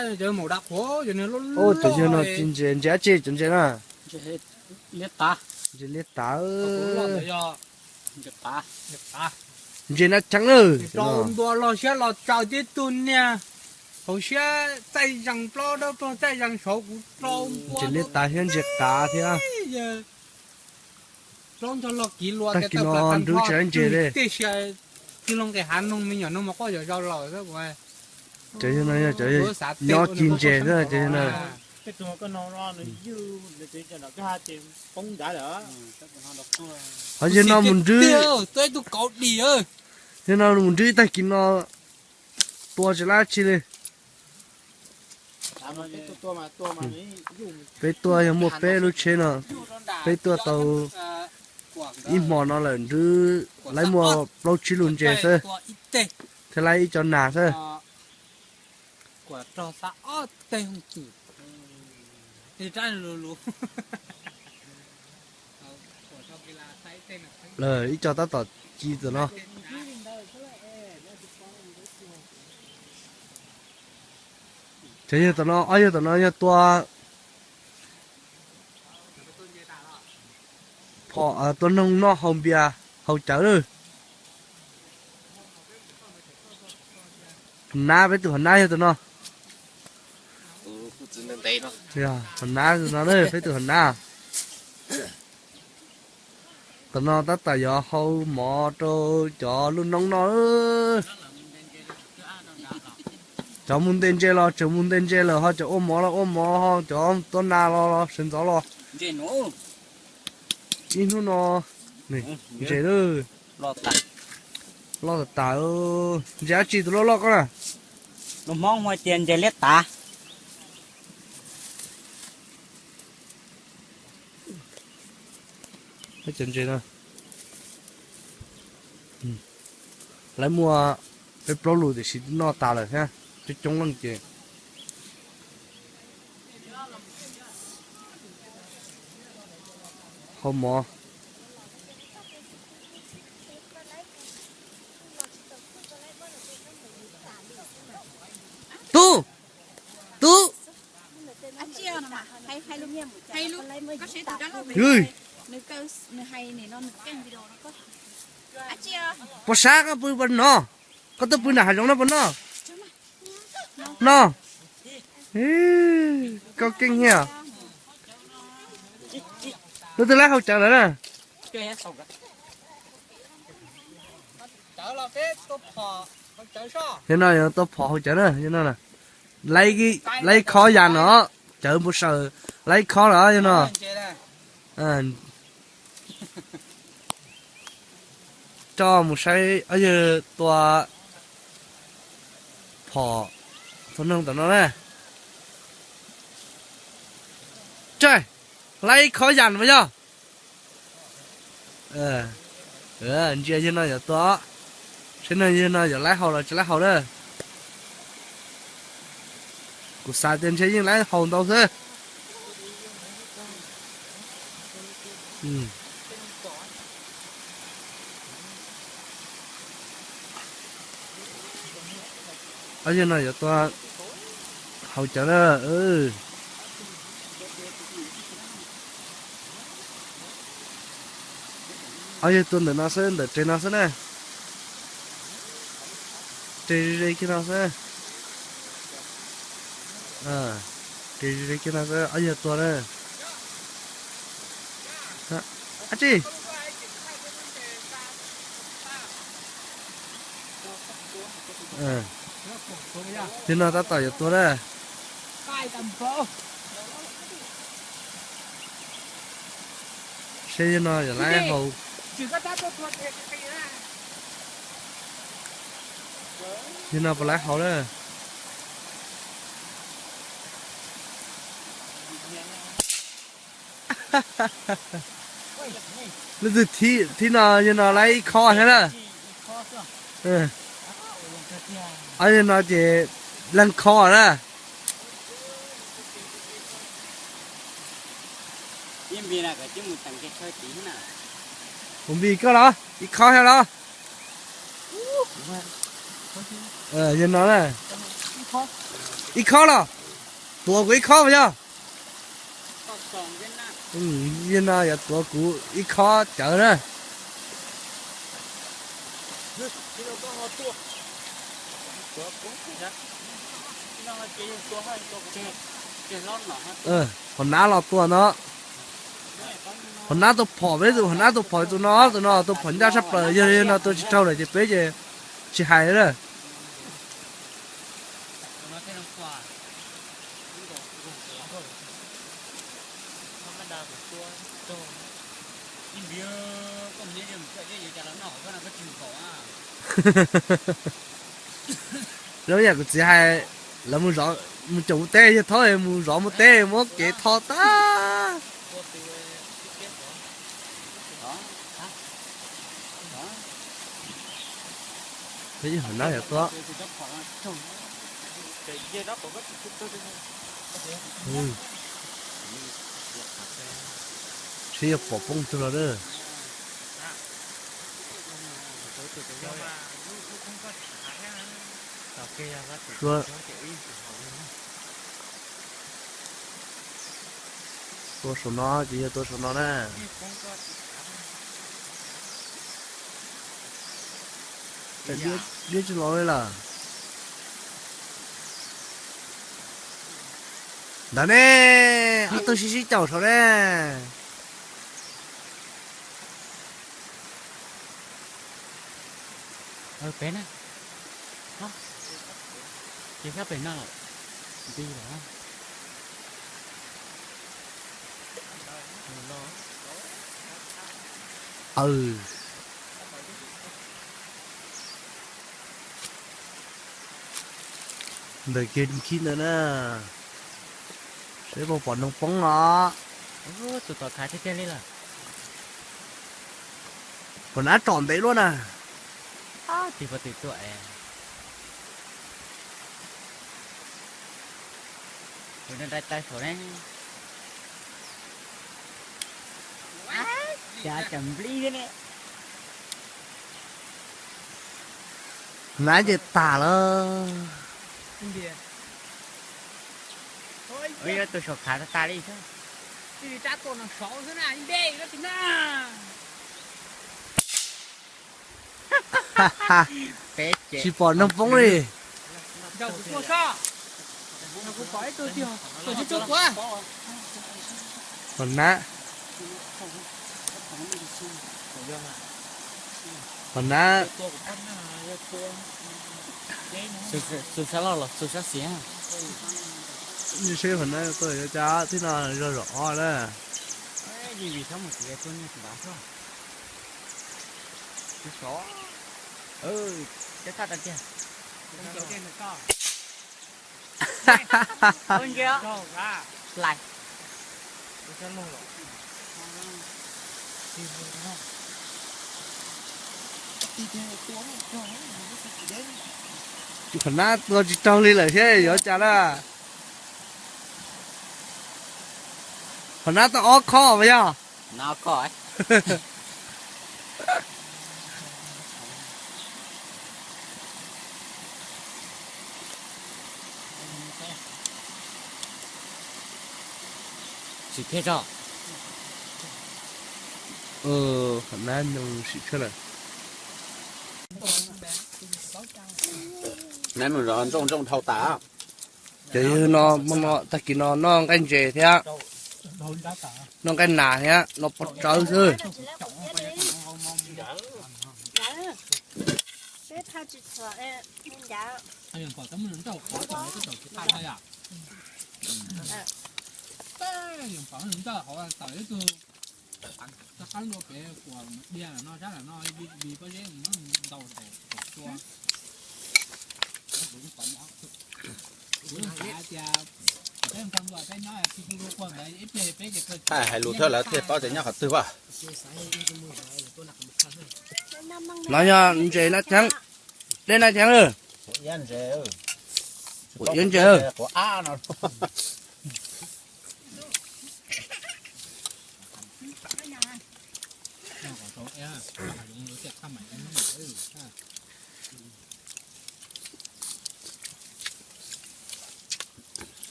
Cov yawg no ci ntses, ntses dab tsi cov ntses na? Ntses liab tav. Ntses na cheeb na. Ntua los siab los tsaws tib tug niag hauv siab txaij zaj plaub dawb paug txaij zaj saud kuv rau ntua. Ntses liab tav thiab ntses qav thiab. Plaub ntog log kiv lua tag kis no nrwb tsis laib ntses li. Tij si, tij loo nqis hav noog me nyuam noog mas quaj zom zaws lawm xwb. Cov yawg no yog cov nyob ci ntses xwb cov yawg no. Ho yawg no mus nrwb, yawg no mus nrwb tag kis no tua tsis laib tsi li. Peb tuaj yog muaj peb lub tsheb no, peb tuaj tau ib hmo no lawm nrwb laib muaj plaub tsib lub ntses xwb, thiab laib ib co nas xwb. Ib co tab tom ci tom no. Cov yawg tom no, ob yawg tom no yog tua phom, tua noog noj haus npias haus cawv lawm. Nab, peb tus hov nab yog tus no. Hov nab no, peb tus hov nab. Tam no tab tom yuav hau mov rau cov lub noob noj. Cov mus nte ntses los tseem mus nte ntses lawm, ho cov ua mov los ua mov, ho cov tua nas los los sawv ntxov los. Ib hnub no ntses loj tas tas. Ntses dab tsi tus loj loj koj na? Lus Hmoob hu tias ntses liab tav. Cov ntses no lawv muaj peb plaub lus tiam sis noj tas lawm thiab, coob coob leej ces hau mov. Tub, tub, puas sab koj pw puas no? Koj tuaj pw nram hav zoov no puas no? No, koj keej thiab. Hnub twg laib hau cawv lawm na? Yog no yog tua phom hau cawv na, yog no na. Laib khob yas no, cawv npau saws, laib khob lawm yog no. Coj mus saib ob yawg tua phom, tua noog tom no na. Tsaig, laib khob yas mas yog. Ntsia yawg no yuav tua, saib no yawg no yuav laib hau los tsis laib hau na. Kuv xav tias ntshe yeej laib hau ntau xwb. Ob yawg no yuav tua hau cawv na. Ob yawg tua ntawm no xwb, ntawm res no xwb na. Res ze kiag no xwb. Res ze kiag no xwb, ob yawg tua na. Ab tsi. Yawg no tab tom yuav tua na. Seb yawg no yuav laib hau. Yawg no puas laib hau na. Leej twg thib no yawg no laib ib khob thiab na. Ob yawg no ces leeg khob na. Mus npis koj los ib khob thiab los. Yawg no na. Ib khob los, tuav kuv ib khob mas yog. Yog no yuav tuav kuv ib khob cawv na. Qhov nab los tua no, qhov nab tua phom peb tus, qhov nab tua phom tus no, tus no tua phom ncaj tshaj plaws, yog li no tua tsis raug lawm ces peb ces tsis hais na. Zoo yam kuv txiv hais, lawv mus zov, mus caum mus teb, yog thaub mus zov mus teb muab kev tho tag. Peb ib hom nab yog tuab. Seb yog pom poob tug los na. Tua saum no ces yog tua saum no na. Diab tsis los li lawm. Ntawd ne, ob tug sib sib caum saud ne. Peb na, ces sab pem no lawm, nti lawm. Ntawm kiag khib ntawd na, seb puas pom noog poob os. Tus tom khav tiag tiag li lawm. Pom nab tsom ntev luaj na. Tig pov twg tuaj es. Tus no dai taw saum ne. Cas cov nplib thiab ne. Nab ces tas lawm. Tus saum khav tas tas li thiab. Peb ces tsis pom noog poob li. Pom nab. Pom nab. Xu sab loj los xu sab xiav. Seb pom nab tuaj yuav cas, tib no zog zog ob na. Cov tag tiag. Lais. Qhov nab tua tsis raug li lawm thiab yuav cas na. Qhov nab tau ob khob mas yog. Sim thiaj tso. Qhov nab nyoos sim thiaj lawm. Nab mus zov ntsooj ntsooj dhau tas. Cov yawg no, tag kis no noj nqaij ntses thiab, noj nqaij nas thiab, noj pob tsawb xwb. Hais lus thiab lawv thiaj paub tias nyob qhov twg as. No yog ntses na cheeb, dej na cheeb. Quav iab ntses.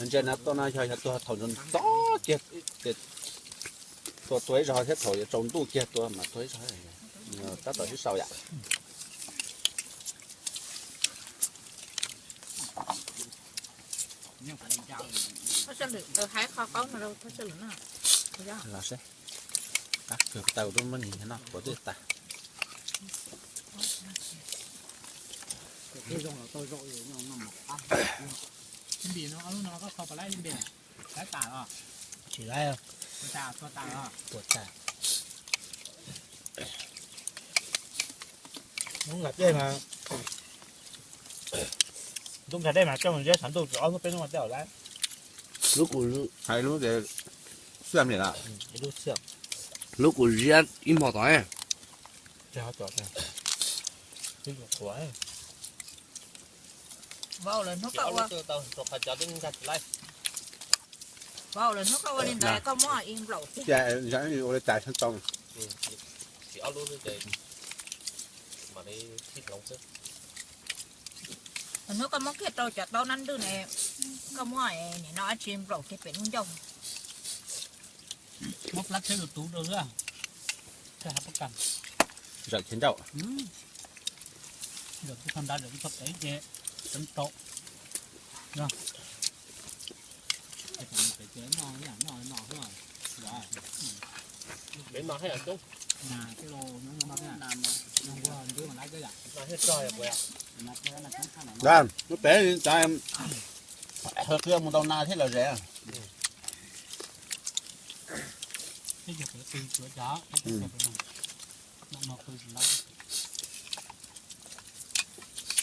Ntsia na, tuaj no yog yog tuag thaum ntxov ntxov kiag, tuag tuag ib zaug thiab thaum yuav tsaus ntuj kiag tuag mas tuag ib zaug, tab tom sib sau yam. Los seb, qab kawg, tau lub muab nig no puas twb tas. Tsis laib, puas tas. Hnub nqa dej mas, hnub nqa dej mas coj mus ziab tshav ntuj tsis ob hnub peb hnub mas tej zaum laib. Lub kuv hais lub xiam li lawm. Lub kuv ziab ib hmo tod. Vauv, lawv hnub koj ua, vauv, lawv hnub koj ua li ntawd koj muab ib nplaum thiab. Ua li cas tau. Lawv hnub koj muab kiag rau cov taub nab ntwj ne, koj muab nim no dab tsi nplaum kiag pem lub ncauj. Muab plab tsheb tus tub rau xwb. Zawm khiav ncauj. Zawm tib tog nrad, zawm tib tog pem ces tseev rau. Lub pem, qhia mus ntau na thiab lom zem.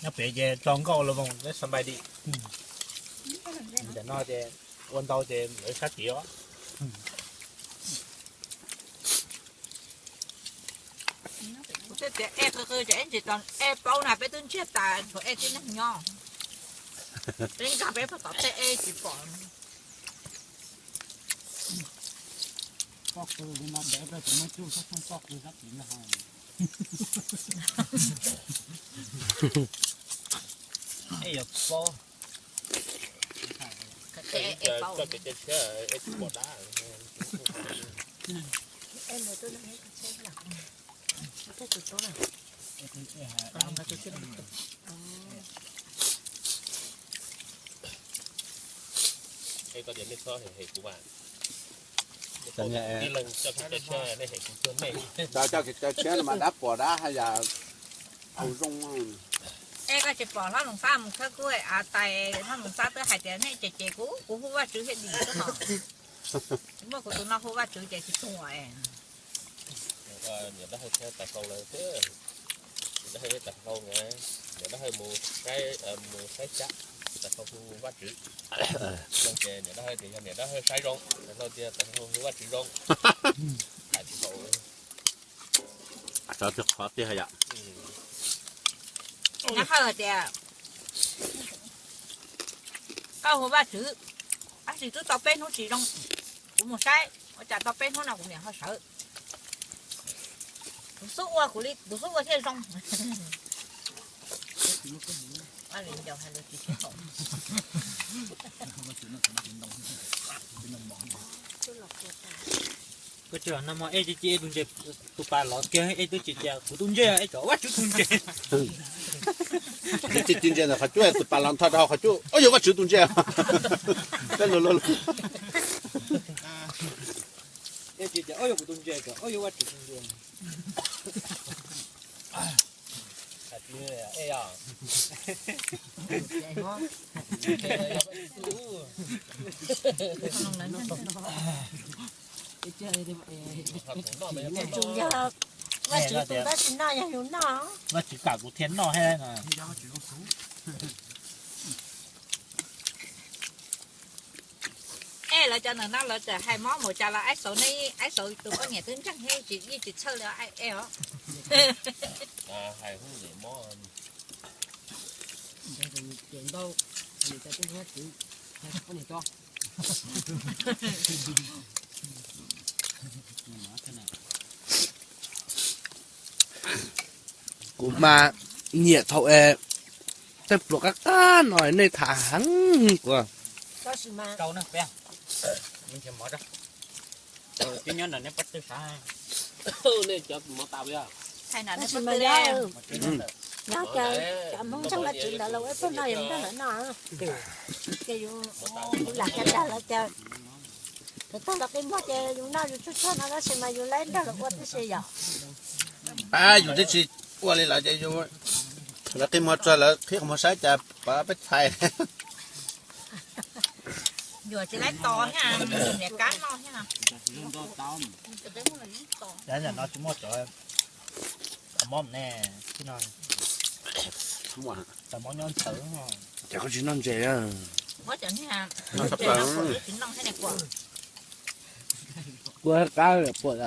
Nyob pem ces tso nkauj los voos, xab npais dim. Ntawm no ces ua ntau ces lawv sab tid os. Kuv thiaj tias ej qw qw ces ej ntsis tos ej paub na, peb twb ntsiag tas tshuav ej tib neeg nyob. Peb nkag peb pab tom tej ej tsis pom. Koj qw li no ces peb tsis muaj cub sab thooj koj qw sab tid ntag. Ej yuav paub. Koj ces ej paub. Ej tsis pom dab. Ej, koj tias nej txhob hem kuv as. Tib leeg coj kev cai tshiab, nej hem kuv cuag nej. Cov coj kev cai tshiab no mas dab pom dab haj yam ua zoo. Ej, koj tsis pom hlob Loos Xab mus khawb kub av tais, hlob Loos Xab twb hais tias nej cem cem kuv, kuv hu Vajtswv thiaj dim xwb no. Muaj kuv tus no hu Vajtswv ces tsis tuag. Niam dab hawj thiab tais hlau lawv, niam dab hawj thiab tais hlau, niam dab hawj mus saib, mus saib xyab, tais hlau hu Vajtswv. Ces niam dab hawj tias yog niam dab hawj saib zoo, tais hlau tias tais hlau hu Vajtswv zoo. Hais tsis tau. Xav tias qhov tiag yom. Dab hawj hais tias koj hu Vajtswv, tab sis twb tau peb hnub tsis zoo, kuv mus saib, ua cas tau peb hnub no kuv niam ho sawv. Kuv xub ua kuv li, kuv xub ua thiaj zoo. Koj tsis los nag hmo ej tsis cia tus ntses, tus pas los kiag ej twb tsis tias kuv tus ntses, ej tso Vajtswv tus ntses. Ej tsis cia ntses ntawm qhov cub, tus pas los ntho rau hauv qhov cub, o yog Vajtswv tus ntses. Ej tsis tias o yog kuv tus ntses, o yog Vajtswv tus ntses. Tsuas yog Vajtswv tus ntawd tsis noj yog yus noj. Vajtswv kam kuv thiaj noj thiab no. Ej, lawv cov ntawm no lawv txawm hais mob mus cas los aib xauv ne, aib xauv tus poj niam twb ntseeg thiab yeej tsis txhawj li os. Kuv mas nyiam thaum es Tej pluas qab qab no nej tham heev kuv. Nyob cov Hmoob ntseeg lawv tsis ntawd los ua pog no yus nrog lawv no, ces yus lam cov dag lawv ces, thaum tag lawv qi muag ces yus noj yus tsuag tsuag no tab sis mas yus laib nrog lawv ua tib si yom. Pab yus twb tsis ua li lawv ces yus, lawv qi muag tsuag lawv qhib qhov muag saib cas pov peb txhais. Yuav tsis laib tos thiab, niam kab noj thiab. Cov no tsis muaj cov, cov mob ne, tsis no, cov mob nyob ntxhawv. Ces koj tsis noj ntses. Muab cov niag ntses no kuv tsis noj thiab ne kuv. Kua qab puas.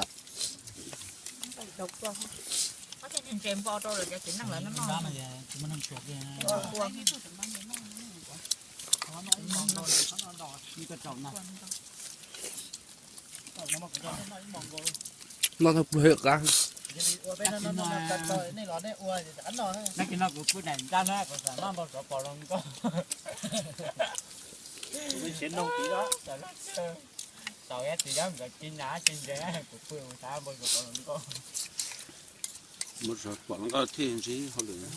Muab tej niag ntses npo rau lawv cov txiv neej lawv noj noj. Noj tau pluag qab. Pom hluas nkauj thiaj ntsib hauj lwm.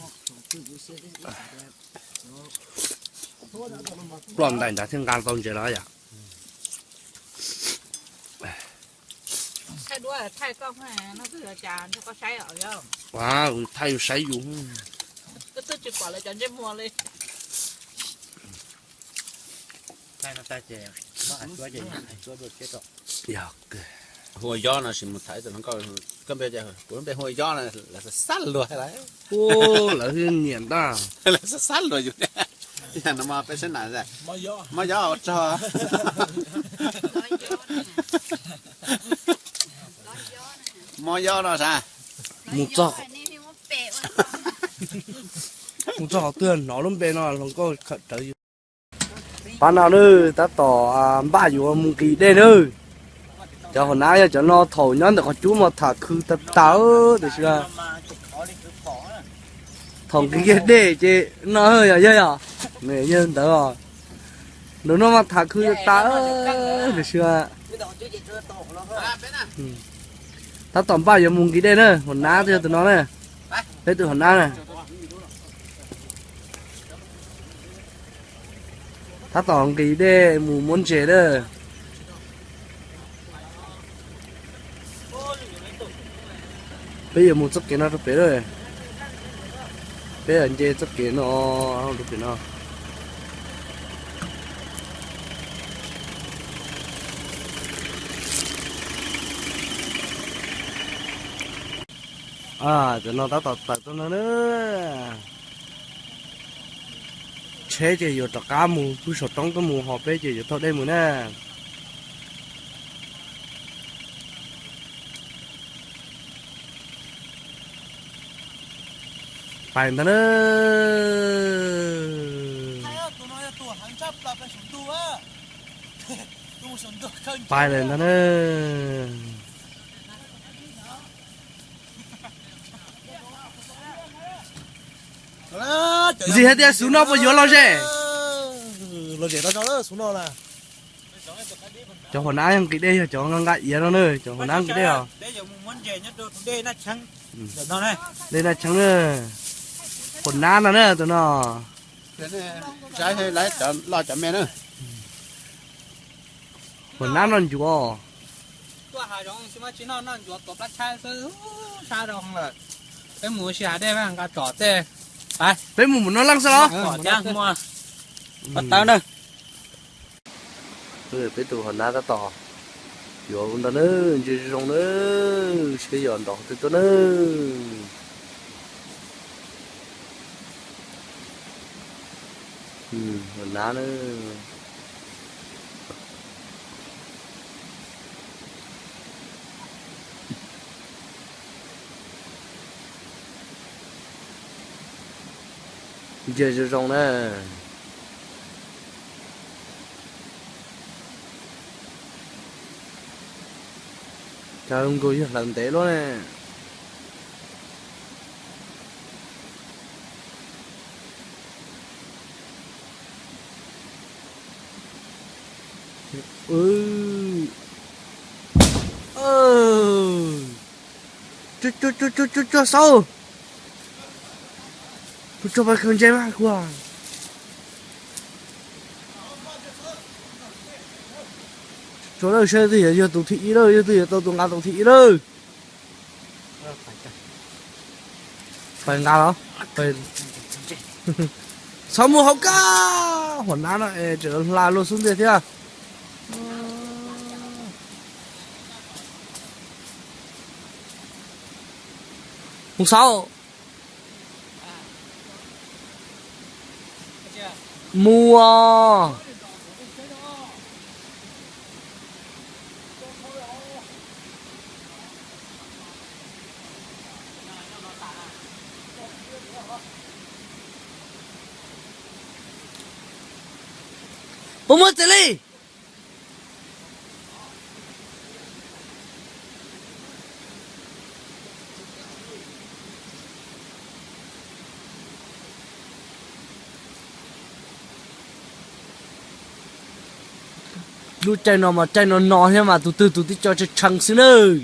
Ploj ntais nrad thiaj nqa tau ntses los yom. Thaij yus saib yus. Yog, hu ua Yob no sis mus tham tus hluas nkauj, koj npe, kuv lub npe hu ua Yob no, lawv xav xav luag lawm. Lawv nyiam ntag. Lawv xav xav luag yus. Yog no mas peb saib na, Mob Yob ua rog. Mob Yob no sas. Mus txog, mus txog qhov twg hnov lub npe no hluas nkauj khawm rawv yus. Pab no na, tab tom npaj yuav mus nqis dej na. Cov hauv nab yog cov no thaum nyob ntawm qhov cub mas tham khw tas tas tiam sis thaum nqis kiag dej ces no yog yog yog, yog ntawd os. Nraum no mas tham khw tas tas tiam sis tab tom npaj yuav mus nqis dej na, hauv nab yog tus no na, peb tus hauv nab na. Tab tom nqis dej mus muab ntses na. Peb yuav mus txoj kev no rau pem lawm. Peb nce txoj kev no rau pem no. Cov no tab tom tawm tuaj no na. Tsheb ces yuav rov qab mus pug saum roob tuaj mus, ho peb ces yuav taug dej mus na. Pais ntag na. Pais lawm ntag na. Ntxim hais tias xub no puas yuav los ze? Cov hauv nab nqis dej yog cov nqa nqa iav no na, cov hauv nab nqis dej os. Dej naj tshee na, hauv nab no na tus no. Loj cov me na. Hauv nab noj ncuav. Peb mus mus noj leej xwb los? Tawv na. Peb tus hauv nab tab tom yuav ntawd na, ntsia zoo zoo na, seb yog nrov twg tuaj na. Hauv nab na. Ntsia zoo zoo na. Cov nkaus yog hlawv ntev luaj ne. Ub, ub, ub, ub, Xauv, tus tso pas khaws ntses mas kuv. Tso lawm, saib twg yuav yog tus thib ib lawm, yog twg yuav tau tus nqa tus thib ib lawm. Pais nqa los, pais. Txhob mus hauv kab, hua nab no es tseem hla luag xub ntiag thiab. Mus Xauv. Mus os. Puas muaj txiv li? Lub caij no mas caij no no thiab mas tus twg tus twb tso tshee tshee xwb nawb.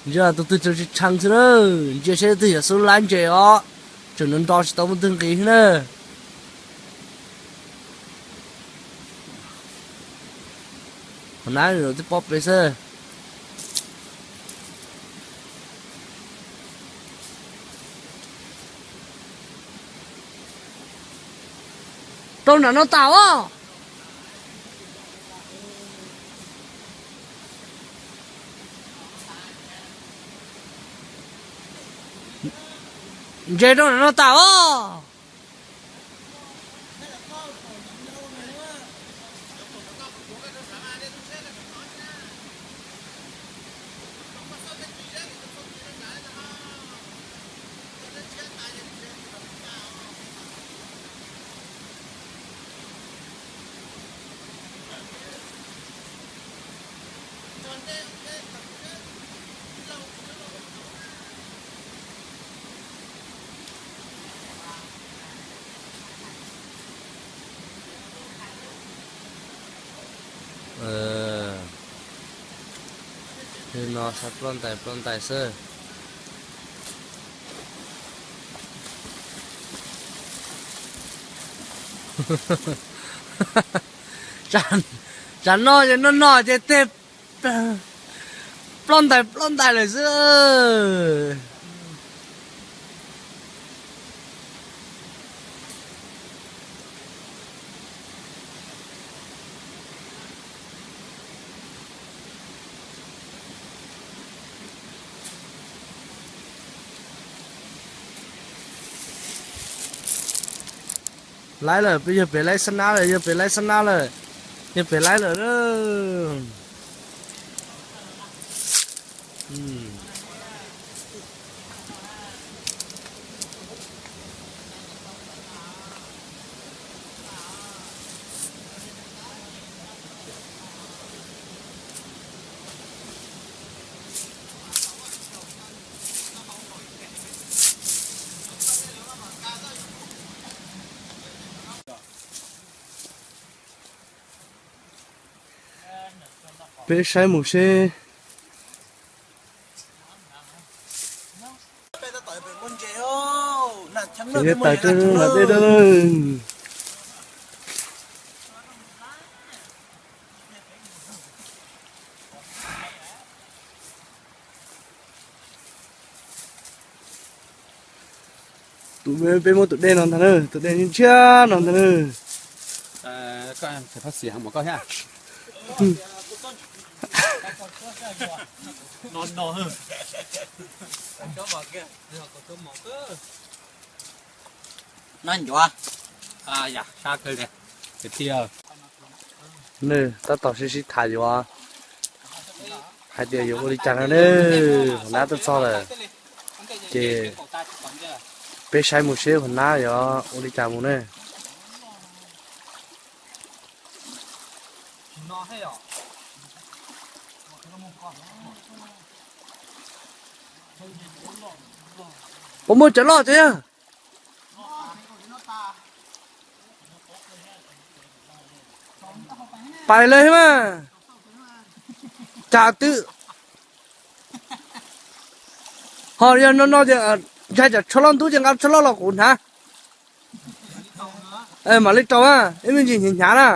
Ntsia tus twg tso tshee tshee xwb nawb, ntsia saib twg yog xub lab ntses os, tseem nrov nrov tsis tau muaj twg nqis thiab na. Hua nab twb pob pes xwb. Rau nram no tas os. Ntses rau nram no tas os. No xa ploj ntais ploj ntais xwb. Tsam no ces no no ces tej ploj ntais ploj ntais lawm xwb. Laib lawm, yog pem laib xab nab lawm, yog pem laib xab nab lawm, yog pem laib lawm. Peb saib mus seb. Tseem yuav tawm rau nram dej dawb. Tus peb muab tus dej no ntag na, tus dej ntshiab no ntag na. No ncuav. Nws tab tom sib sib tham yuav hais tias yuav ua li cas no ne, hua nab tuaj txog lawm, ces peb saib mus seb hua nab yuav ua li cas mus ne. Puas muaj cov loj thiab? Pais lawm mas. Cas twb ho yog no no ces ntshai tsam tsho loj ntub ces nqa tsho loj los kuv hnav. Mam li rau na, ib me ntsis hnyav hnyav na.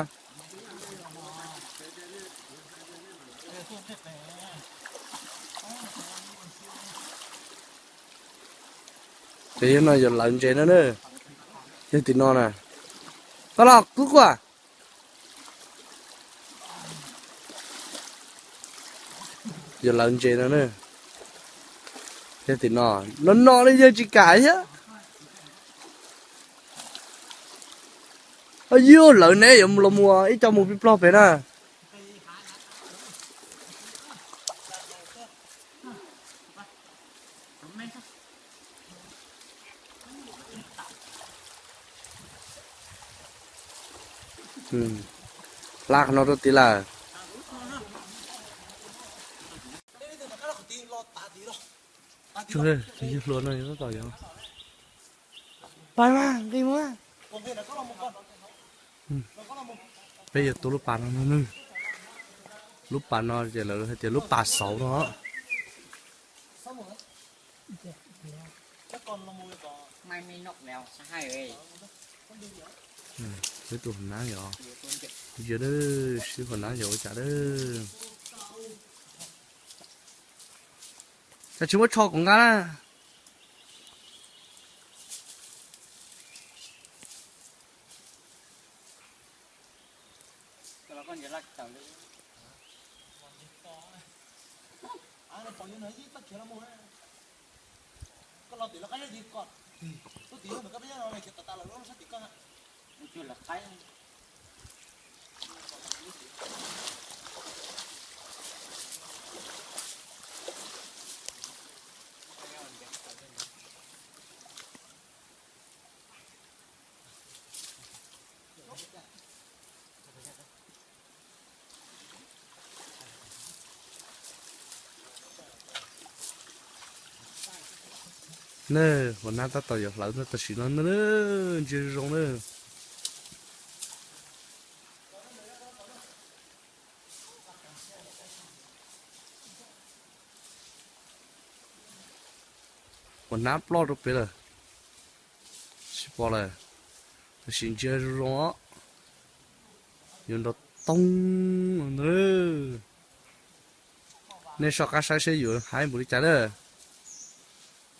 Ces yog no yuav lawv ntses no na, yog tim no na. Koj los kub kuj. Yuav lawv ntses no na. Yog tim no, no no li yawg tsis kam thiab. Yog lawv neb yuav los mus ib co mus plig plog pem na. Hla qhov no rau tid lawm. Yawg hluas no tab tom yuav. Pais mas nqis mus. Peb yuav tu lub pas no, lub pas no ces lawv hais tias lub pas xauv no. Peb tus hauv nab yog, yog sib hauv nab yog ua cas a. Cas tsis muab tsho kuv nqa na. Ne, hauv nab tab tom yuav hlawv tam sim no ne, ntsia zoo na. Hauv nab ploj rau pem lawm. Tsis pom lawm. Tam sim ntsia zoo zoo os. Yuav nrov toog. Nej soj qab saib seb yuav haib npaum li cas na.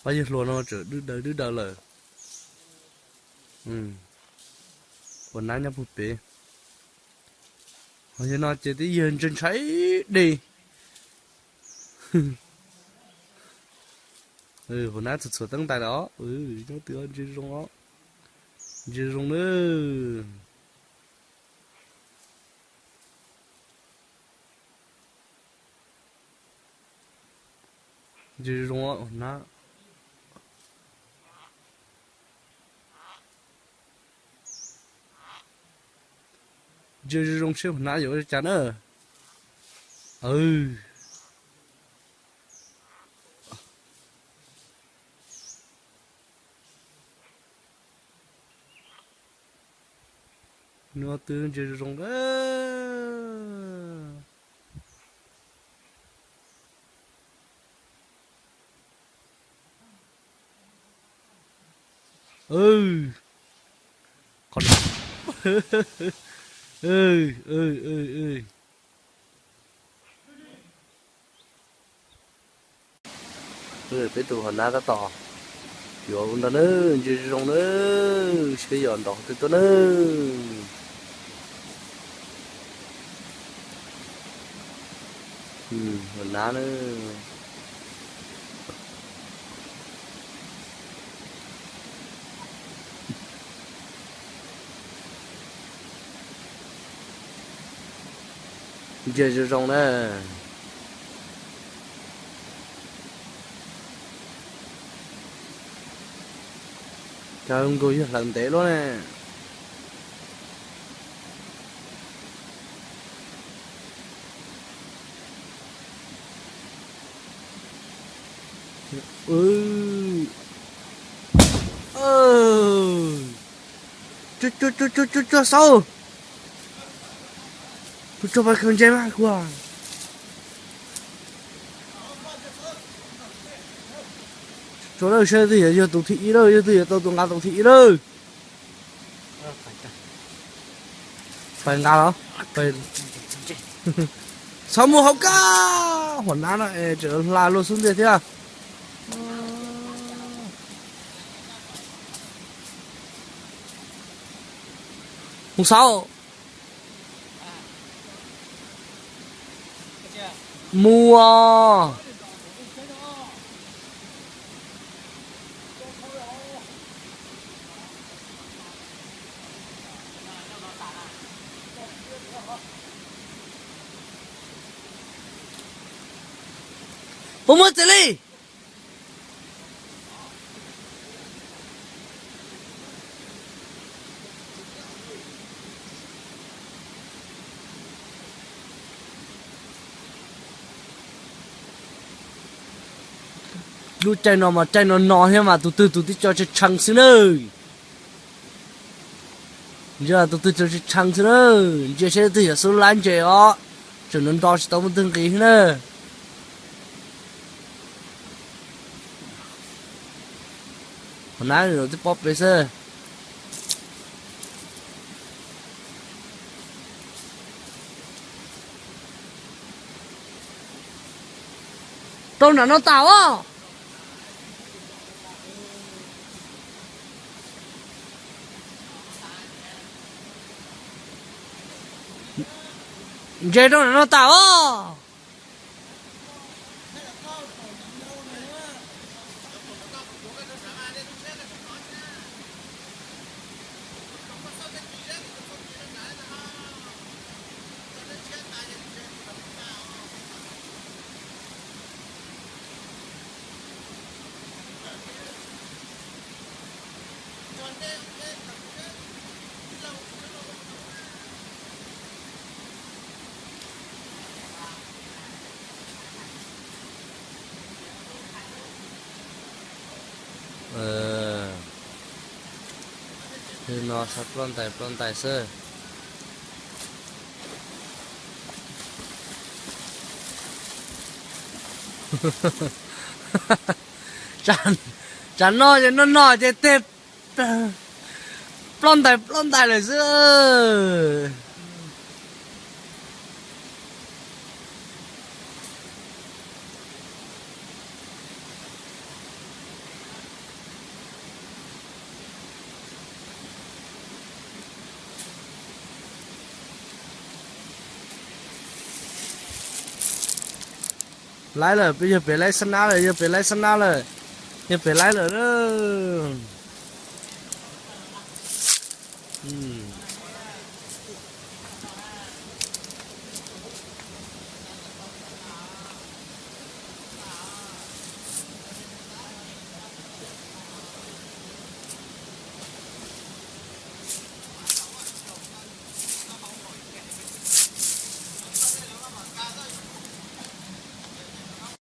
Pab yawg hluas no tseem dwb daws dwb daws lawm. Hauv nab nyob puag pem. Ho yog no ces twb yawg ntshai ntshai dej. Hauv nab txhuam txhuam teeb ntais lawm os. Nyob twg os, ntsia zoo os. Ntsia zoo na. Ntsia zoo zoo os, hauv nab. Ntsia zoo zoo seb hauv nab yuav ua cas na. Nyob twg ntsia zoo zoo. Peb tus hauv nab tab tom yuav ua ntawd na, ntsia zoo na, seb yog nrov twg tuaj na. Hauv nab na. Ntsia zoo zoo na. Cas nkaus yog hlawv ntev luaj ne. Cuag cuag cuag cuag xauj. Tso pais khaws ntses mas kuv. Tso lawm, saib leej twg yuav yog tus thib ib lawm, leej twg yuav tau tus nqa tus thib ib lawm. Pais nqa los. Txhob mus hauv kab, hom nab no es tseem hla luag xub ntiag thiab. Mus xauj. Mus os. Puas muaj txiv li? Lub caij no mas caij no no thiab mas tus twg tus tib co tshee tshee xwb nawb. Ntsia tus twg tshee tshee xwb nawb, ntsia saib leej twg yuav xub lab ntses os, tseem nrov nrov tsis tau muaj twg nqis thiab na. Hov na, twb pob pes xwb. Rau nram no tas os. Ntses rau nram no tas os. Hwj, no xa ploj ntais ploj ntais xwb. Tsam no ces noj noj ces tej ploj ntais ploj ntais lawm xwb. Laib lawm, yog pem laib xab nab lawm, yog pem laib xab nab lawm, yog pem laib lawm.